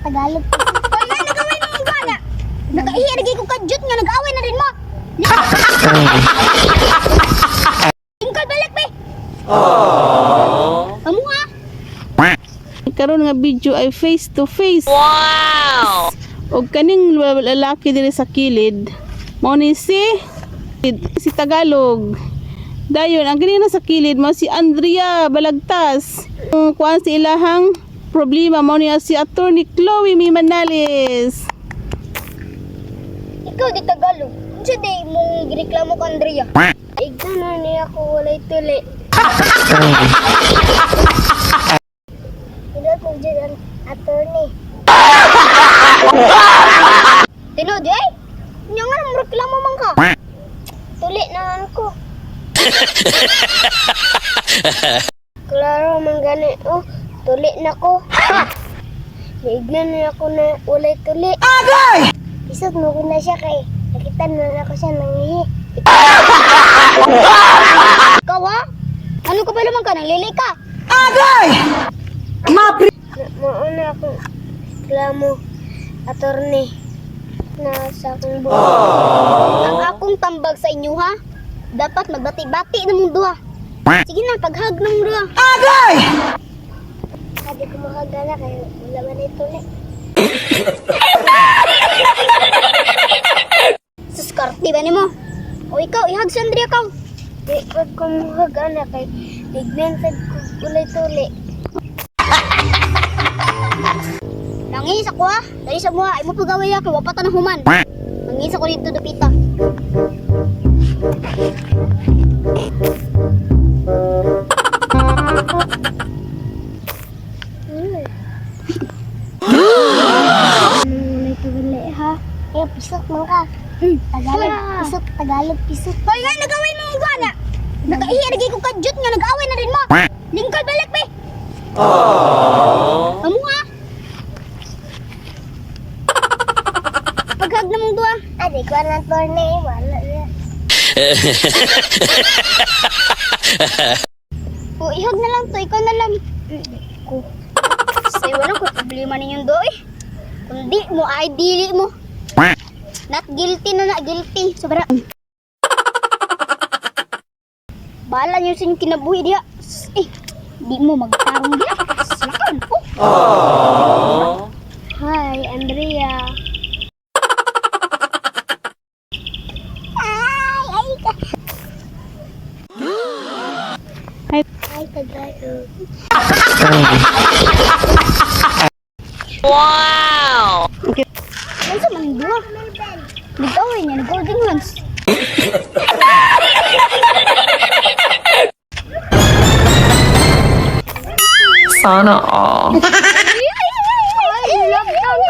Tagalog. Hoy, nga nagaway ng gana. Nakaihi lagi ko kadyot nga nag-away na rin mo. Lingkod balik be. Amo ha. Karon nga video ay face to face. Wow! Og kaning lalaki diri sa kilid, mao ni si si Tagalog. Dayon ang kini sa kilid mao si Andrea Balagtas. Kung kuan si ilahang problema mao niya si Attorney Chloe Mimanales. Ikaw di Tagalog. Unsa day mong gireklamo ka, Andrea? Ikaw na niya ako walay tuli. Tinod mo dyan ang attorney. Tinod eh? Nya nga nang reklamo man ka. Tuli naman ko. Klaro man gani oh, tuli na ko. Naignan na ako na walay tuli. Isot mo ko na siya kay nakita na ako siya nangihi. Ikaw ha? Ano ka ba naman ka? Nanglili ka? Agay! Mapri... Mauna ako reklamo, attorney, na sa akong buhay. Ang akong tambag sa inyo ha? Dapat magbati-bati na mong duha. Sige na, paghag ng duha. Agay! Sabi ko makagala kayo, wala man ito ulit. Suskarte ba nimo? O ikaw, ihag si Andrea kaw. Di pag kumuhag ana kay lignan sad ko ulay tuli. Nangis ako ha. Dali sa muha, imo pagaway ako, wa pa ta na human. Nangis ako dito dupita. Ulay tuli ha. Eh, pisot man ka. Tagalog, pisot, Tagalog, pisot. Hoy, nga nagawin mo ang gana. Nakaihi lagi ko kadyot nga nag-away na rin mo. Lingkod balik be. Amo ha. Paghag na mong duha. Adi ko na torne, wala na. O, ihag na lang to, ikaw na lang. Ko. Say, wala ko problema ninyong do eh. Kung di mo, ay dili mo. Not guilty na na guilty. Sobra. Bahala niyo sa inyong kinabuhi diya. Eh, di mo magtarong diya. Silakan po. Hi, Andrea. Ay, ay ka. Hi. Ay, Tagalog. Okay. Ano sa man duha? Nag-away niya, nag-holding hands. Sana all. Ay, lockdown.